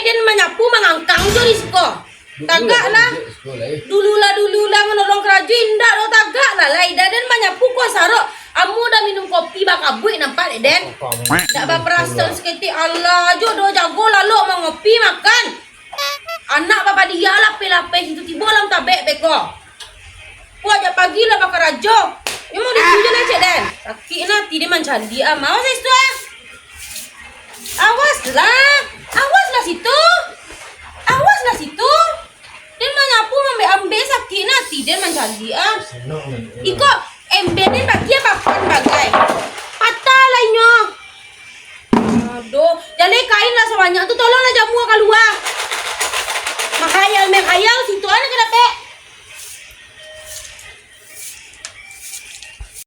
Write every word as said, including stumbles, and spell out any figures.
Den manyapu mangangkang jo di siko. Tagak lah. Dulu lah, dulu lah manolong karajo, indak doh, tagak lah lai. Dah den manyapu ko sarok. Ambo dah minum kopi bakabuik nampak dek den. Dak baparasaan saketek, alah jo doh, jago lalok mangopi makan. Anak bapadia lapeh-lapeh situ tibo lam tabek beko. Wah, jak pagi lah bakarajo. Memang di situ je lah, cek den. Sakik nah ati den mancaliak ah. Awas situ ah. Awas lah. Awas lah situ. Awas lah situ. Den manyapu mambek-ambek sakik nah ati den mancaliak ah. Iko ember den bagi apo-apoan bagai. Patah lah inyo. Aduh, jaleh kain lah sabanyak tu, tolonglah jamu kalua. Mahayal-mahayal situ, anak ka dapek.